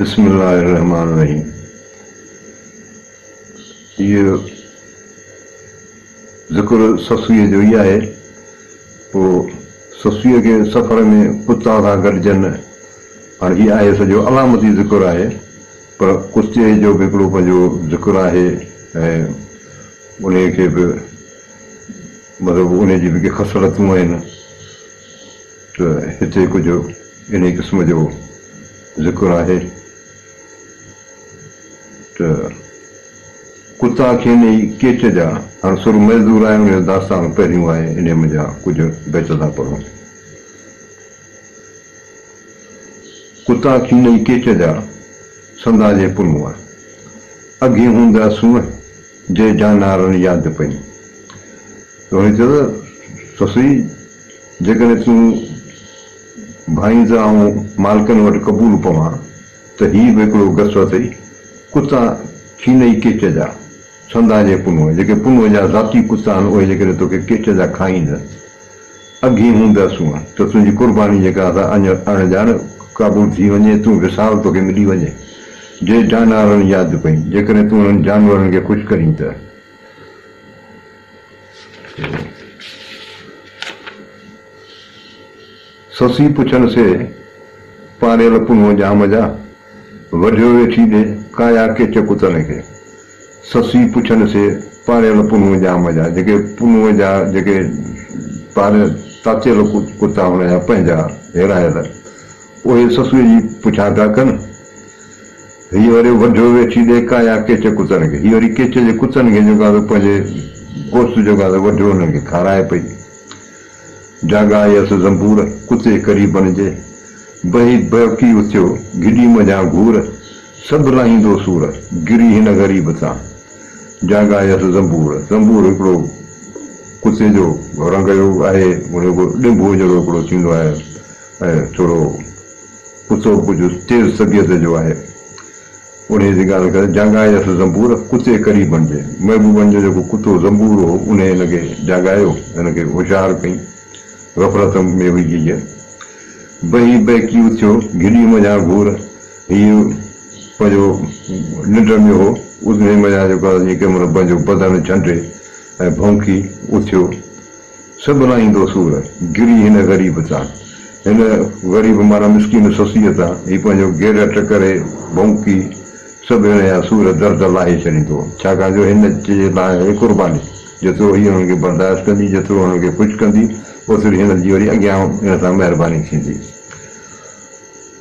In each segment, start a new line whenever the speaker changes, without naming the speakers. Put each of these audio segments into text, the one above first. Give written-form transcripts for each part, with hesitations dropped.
بسم الله الرحمٰن الرحيم هيء ذڪر سسئيء جو ئي آهي. پوء سسئيء کي سفر ۾ ڪتا ٿا گڏجن. هاڻي هي آهي سڄو علامتي ذڪر آهي، پر ڪتي جو به هڪڙو پنهنجو ذڪر آهي ۽ انهيء کي به مطلب انهيء جي به ڪي خصلتون آهن ته هتي ڪجهه انهيء قسم جو ذڪر آهي ته ڪتا کينئي ڪيچ جا، هاڻ سر معذور آهي ان جو داستان پهريون آهي انهيء منجهان ڪجهه بيت ٿا پڙهون. ڪتا کينئي ڪيچ جا، سندا جي پنهونء، اگهي هوندا سونهن، جي جانارن ياد پئين. ته هن چيو ته سسئي جيڪڏهن تون ڀانئين ته آئون مالڪن وٽ قبول پوان ته هي به هڪڙو گس اٿئي، ڪتا کينئي ڪيچ جا، سندا جي پنهونء، جيڪي پنهونء جا ذاتي ڪتا آهن اهي جيڪڏهن توکي ڪيچ جا کائين ته اگهي هوندا سونهن ته تنهنجي قرباني جيڪا سا اڃ اڻ ڄاڻ قبول ٿي وڃي، تون وصال توکي ملي وڃي. جي جانارن ياد پئين، جيڪڏهن تون انهن جانورن کي خوش ڪرين ته. سسي پڇن سي، پاريل پنهون ڄام جا، وڍيو ويٺي ڏي، ڪايا ڪيچ ڪتن کي. سسي پڇن سي، پاريل پنهون ڄام جا، جيڪي پنهونء جا جيڪي پاريل تاتيل ڪتا هن جا پنهنجا هيرايل، اهي سسئيء جي پڇا پيا ڪن. هيء وري وڍيو ويٺي ڏي، ڪايا ڪيچ ڪتن کي. هيء وري ڪيچ جي ڪتن کي جيڪو آهي سو پنهنجي گوشت جيڪو آهي سو وڍيو انهن کي کارائي پئي. جاڳايس زنبور، ڪتي قريبن جي. بهي بهڪي اٿيو، گهڏي منجهان گهور، سڀ لاهيندو سور، گري هن غريب تان. جاڳايس زنبور، زنبور هڪڙو ڪتي جو رنگ جو آهي، ان جو ڏنڀوء جهڙو هڪڙو ٿيندو آهي ۽ ٿورو ڪتو به ڪجهه تيز طبيعت جو آهي. انهيء جي ڳالهه ڪري، جاڳايس زنبور، ڪتي قريبن جي. محبوبن جو جيڪو ڪتو زنبور هو، انهيء هن کي جاڳايو، هن کي هوشيار ڪئي. غفلت ۾ هئي جيئن. بهي بهڪي اٿيو، گهڏي منجهان گهور. هيء پنهنجو ننڊ ۾ هو، انهيء منجهان جيڪو آهي، جيئن ڪنهن مهل پنهنجو بدن ڇنڊي ۽ ڀونڪي اٿيو. سڀ لاهيندو سور، گري هن غريب تان. هن غريب معنيٰ مسڪين سسيء تان، هي پنهنجو گيرٽ ڪري ڀونڪي سڀ هن جا سور درد لاهي ڇڏيندو. ڇاڪاڻ جو هن جي لاء آهي قرباني. جيترو هيء انهن کي برداشت ڪندي، جيترو انهن کي خوش ڪندي، اوتري هن جي وري اڳيان هن سان مهرباني ٿيندي.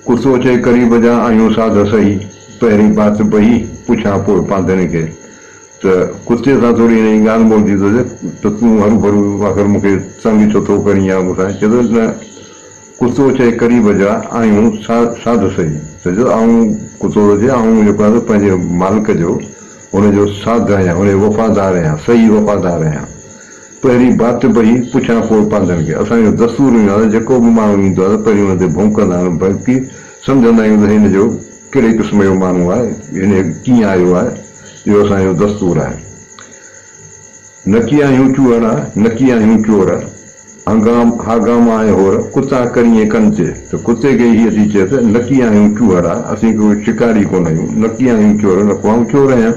ڪتو چئي قريب جا آهيون ساڌ سهي، پهرين بات بهي، پڇان پوء پانڌين کي. ته ڪتي سان ٿوري هن جي ڳالهه ٻولهه ٿي ٿو ٿئي ته تون هروڀرو آخر مون کي تنگ ڇو ٿو ڪرين يا مون سان چئي ٿو نه ڪتو چئي قريب جا آهيون ساڌ سهي ته چئي ٿو آئون ڪتو ٿو چئي آئون جيڪو آهيان سو پنهنجي مالڪ جو هن جو ساڌ آهيان هن جو وفادار آهيان صحيح وفادار آهيان پهرين بات بهي پڇان پوء پانڌن کي اسان جو دستور هوندو آهي ته جيڪو به ماڻهو ايندو آهي ته پهرين هن تي ڀونڪندا آهيون بلڪه سمجهندا آهيون ته هن جو ڪهڙي قسم جو ماڻهو آهي هن ڪيئن آيو آهي اهو اسان جو دستور آهي. نڪي آهيون چوهڙا، نڪي آهيون چور، هنگام، هاگاما ۽ هور، ڪتا ڪريين ڪن تي. ته ڪتي کي هيء ٿي چئي ته نڪي آهيون چوهڙا، اسين ڪو شڪاري ڪونه آهيون، نڪي آهيون چور، نڪو آئون چور آهيان.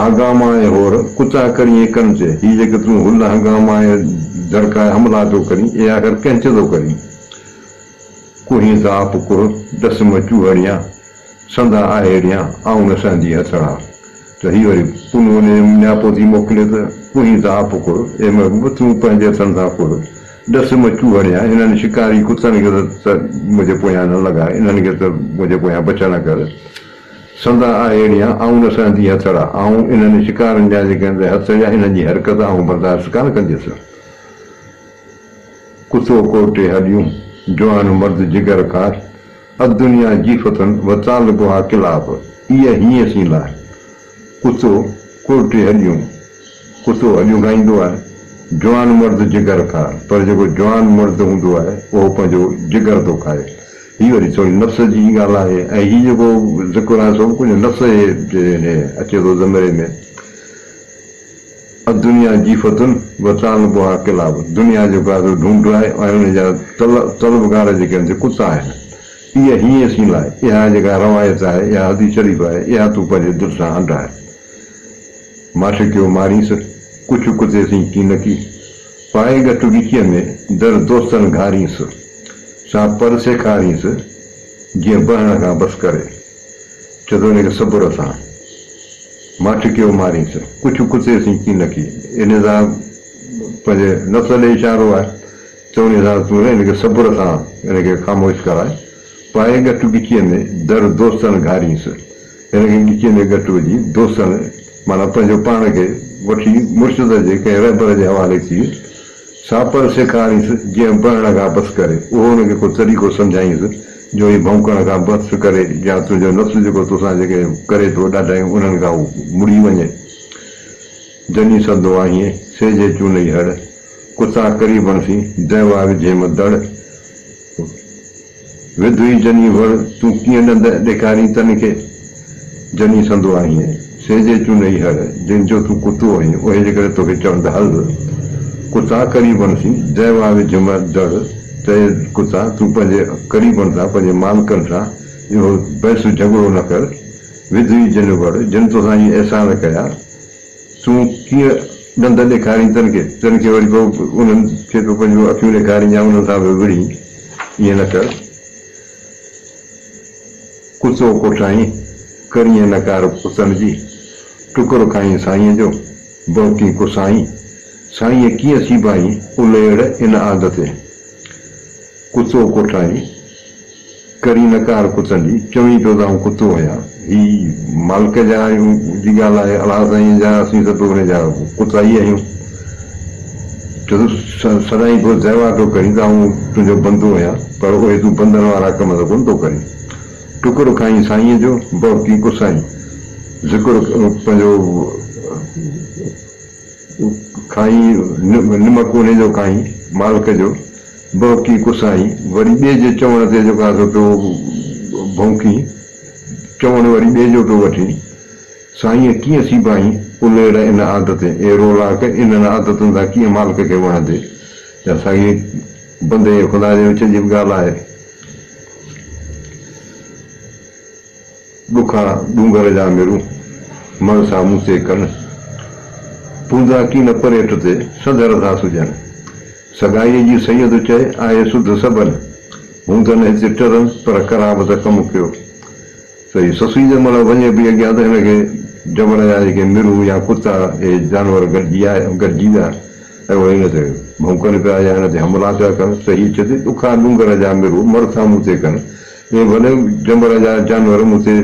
هاگاما ۽ هور، ڪتا ڪريين ڪن تي. هي جيڪي تون هل هنگاما ۽ دڙڪا ۽ حملا ٿو ڪرين، اهي آخر ڪنهن تي ٿو ڪرين؟ ڪوهين ته آپ ڪوهه، ڏس م چوهڙيان، سندا آهيڙيان، آئون نه سهندي هٿڙا. ته هي وري پنهون ڏي نياپو ٿي موڪلي ته، ڪوهين ته آپ ڪوهه، اي محبوب تون پنهنجي هٿن سان ڪوهه، ڏس م چوهڙيان، هنن شڪاري ڪتن کي ته منهنجي پويان نه لڳاء، انهن کي ته منهنجي پويان بڇ نه ڪر. سندا آهيڙيان، آئون نه سهندي هٿڙا، آئون انهن شڪارين جا جيڪي هٿ يا انهن جي حرڪت آئون برداشت ڪانه ڪنديس. ڪتو ڪوٽي هڏيون، جوان مرد جگر کار، الدنيا جيفتن و طالبها ڪلاب، ايء هيئن سين لاء. ڪتو ڪوٽي هڏيون، ڪتو هڏيون کائيندو آهي، جوان مرد جگر کار، پر جيڪو جوان مرد هوندو آهي، اهو پنهنجو جگر ٿو کائي. هي وري ٿوري نفس جي ڳالهه آهي ۽ هي جيڪو ذڪر آهي سو به ڪجهه نفس جي اچي ٿو زمري ۾. الدنيا جيفة وطالبها ڪلاب، دنيا جيڪو آهي سو ڍونڍ آهي ۽ ان جا طلبگار جيڪي آهن سي ڪتا آهن. اها هيئن سين لاء، اها جيڪا روايت آهي، اها حديث شريف آهي، اها تون پنهنجي دل سان هنڊاء. ماٺ ڪيو مارينس، ڪڇ ڪتي سين ڪينڪي، پائي ڳٺ ڳچيء ۾، در دوستن گهارينس، سا پر سيکارينس، جيئن بهڻ کان بس ڪري. چئه ته ان کي صبر سان، ماٺ ڪيو مارينس، ڪڇ ڪتي سين ڪينڪي، ان سان پنهنجي نفس ڏي اشارو آهي. ته انهيء سان تون هن کي صبر سان هن کي خاموش ڪراء. پائي ڳٺ ڳچيء ۾ در دوستن گهارينس. هن کي ڳچيء ۾ ڳٺ وجهي دوستن معنيٰ پنهنجو پاڻ کي وٺي مرشد جي ڪنهن رهبر جي حوالي ٿي ساپر سيکارينس جيئن بهڻ کان بس ڪري. اهو هن کي ڪو طريقو سمجهائينس جو هي ڀونڪڻ کان بس ڪري يا تنهنجو نفس جيڪو توسان جيڪي ڪري ٿو ڏاڍايون انهن کان هو مڙي وڃي. جني سندو آهين، سي جي چونئي هڙ. ڪتا قريبن سين، دهوا وجهيم دڙ. وڌوئي جني وڙ، تون ڪيئن ڏند ڏيکارين تن کي؟ جني سندو آهين، سي جي چونئي هڙ. جن جو تون ڪتو آهين، اهي جيڪڏهن توکي چون ته هل. ڪتا قريبن سين، دهوا وجهيم دڙ. ته اي ڪتا، تون پنهنجي قريبن سان، پنهنجي مالڪن سان اهو بحث جهڳڙو نه ڪر. وڌوئي جن وڙ، جن توسان اهي احسان ڪيا. تون ڪيئن ڏند ڏيکارين تن کي؟ تن کي وري پوء انهن کي پيو پنهنجون اکيون ڏيکارين يا انهن سان پيو وڙهين؟ ائين نه ڪر. ڪتو ڪوٺائين، ڪرين نڪار ڪتن جي، ٽڪر کائين سائينء جو، ڀؤنڪين ڪسائين، سائينء ڪيئن سيبائين، اليڙ ان عادت تي. ڪتو ڪوٺائين. ڪرين نڪار ڪتن جي، چوين پيو ته آئون ڪتو آهيان. هي مالڪ جا جي ڳالهه آهي، الله سائينء جا اسين سڀ ان جا ڪتا ئي آهيون. چئي ٿو سدائين پيو دعويٰ پيو ڪرين ته آئون تنهنجو بندو آهيان، پر اهي تون بندن وارا ڪم ته ڪونه ٿو ڪرين. ٽڪر کائين سائينء جو، ڀؤنڪين ڪسائين. ذڪر پنهنجو کائين، نمڪ انهيء جو کائين، مالڪ جو. ڀؤنڪي ڪسائين، وري ٻئي جي چوڻ تي جيڪو آهي سو پيو ڀؤنڪين، چوڻ وري ٻئي جو پيو وٺين. سائينء ڪيئن سيبائين، اليڙ ان عادتين، اي رولاڪ، انهن عادتن سان ڪيئن مالڪ کي وڻندي؟ يا ساڳي بندي ۽ خدا جي وچ جي به ڳالهه آهي. ڏکا ڏونگر جا ميرون، مڻ سا مون تي ڪن. پوندا ڪين پريٽ تي، سڌر ٿا سجهن. سڳائيء جي سيد چئي، آهي سڌ سڀن. هوند نه هتي ٽرن، پر قرابت ڪم ڪيو. ته هي سسئي جنهن مهل وڃي پئي اڳيان ته هن کي جبل جا جيڪي ميرون يا ڪتا اهي جانور گڏجي آيا گڏجي ويا ۽ اهي هن تي ڀونڪن پيا يا هن تي حملا پيا ڪن ته هي چئي ٿي ڏکا ڏونگر جا ميرو مر ٿا مون تي ڪن اهي ڀلي جنبر جا جانور مون تي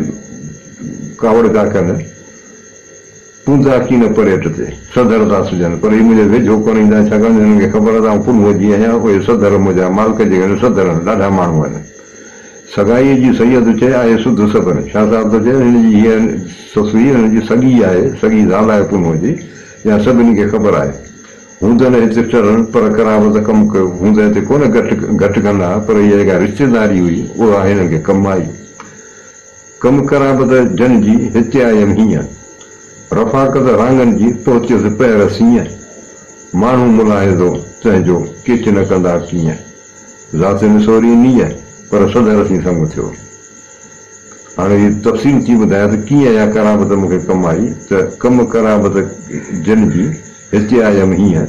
ڪاوڙ پيا ڪن، پوندا ڪين پريٽ تي، سڌر ٿا سجهن، پر هي منهنجي ويجهو ڪونه ايندا، ڇاڪاڻ جو هنن کي خبر آهي ته آئون پنهونء جي آهيان، اهي سڌر منهنجا مالڪ جي گهر سڌرن ڏاڍا ماڻهو آهن. سڳائيء جي سيد چئي، آهي سڌ سڀن. شاهه صاحب ٿو چئي، هن جي هيء سسئي هن جي سڳي آهي، سڳي زال آهي پنهونء جي، اها سڀني کي خبر آهي. هوند نه هتي ٽرن، پر قرابت ڪم ڪيو. هوند هتي ڪونه گهٽ گهٽ ڪندا ها، پر هيء جيڪا رشتيداري هئي، اها هنن کي ڪم آئي. ڪم قرابت جن جي، هتي آيم هينئن. رفاقت رانگن جي، پهتيس پهر سينء. ماڻهو ملاحظو تنهن جو، ڪيچ نه ڪندا ڪيئن. ذات نسوري نينء، پر سڌر سين سڱ ٿيو. هاڻي هي تفصيل ٿي ٻڌايان ته ڪيئن اها قرابت مون کي ڪم آئي ته ڪم قرابت جن جي، هتي آيم هينئن.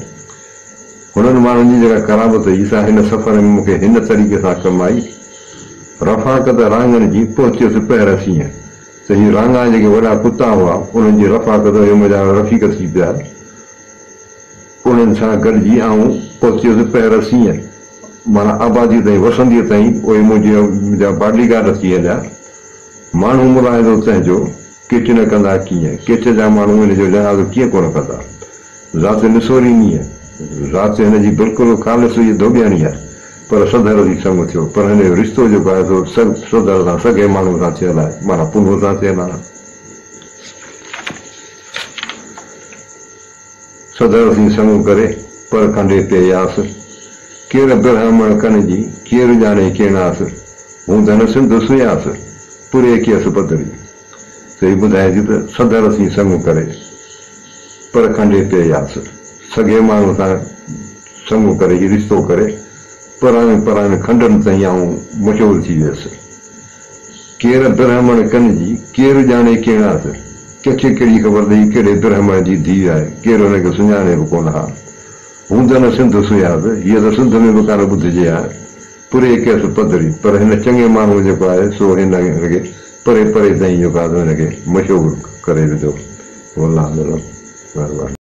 هنن ماڻهن جي جيڪا قرابت هئي سا هن سفر ۾ مون کي هن طريقي سان ڪم آئي. رفاقت رانگن جي، پهتيس پهر سينء. ته هي رانگا جيڪي وڏا ڪتا هئا، انهن جي رفاقت اهي منهنجا رفيق ٿي پيا. انهن سان گڏجي آئون پهتيس پهر سينء. معنيٰ آباديء تائين، وسنديء تائين اهي منهنجا باڊي گارڊ ٿي هليا. ماڻهو ملاحظو تنهن جو، ڪيچ نه ڪندا ڪيئن؟ ڪيچ جا ماڻهو هن جو لحاظ ڪيئن ڪونه ڪندا؟ ذات نسوري نينهن، ذات هن جي بلڪل خالص هئي ڌوٻياڻي آهي، پر سڌر ٿي سڱ ٿيو، پر هن جو رشتو جيڪو آهي سو سڌر سان سگهي ماڻهوء سان ٿيل آهي، معنيٰ پنهون سان ٿيل آهي. سڌر سين سڱ ڪري، پر کنڊي پيئي آس. ڪير برهمڻ ڪن جي، ڪير ڄاڻي ڪيڻاس. هوند نه سنڌ سوياس، پري ڪيس پڌري. ته هي ٻڌائي ٿي ته سڌر سين سڱ ڪري، پر کنڊي پيئي آس. سگهي ماڻهوء سان سڱ ڪري، هي رشتو ڪري، پراين پراين کنڊن تائين آئون مشهور ٿي ويس. ڪير برهمڻ ڪن جي، ڪير ڄاڻي ڪيڻاس، ڪنهن کي ڪهڙي خبر ته هي ڪهڙي برهمڻ جي ڌيء آهي، ڪير هن کي سڃاڻي به ڪونه ها. هوند نه سنڌ سهياس، هيء ته سنڌ ۾ به ڪانه ٻڌجي ها. پري ڪيس پڌري، پر هن چڱي ماڻهوء جيڪو آهي سو هن کي پري پري تائين جيڪو آهي سو هن کي مشهور ڪري وڌو. والله اعلم. مهرباني.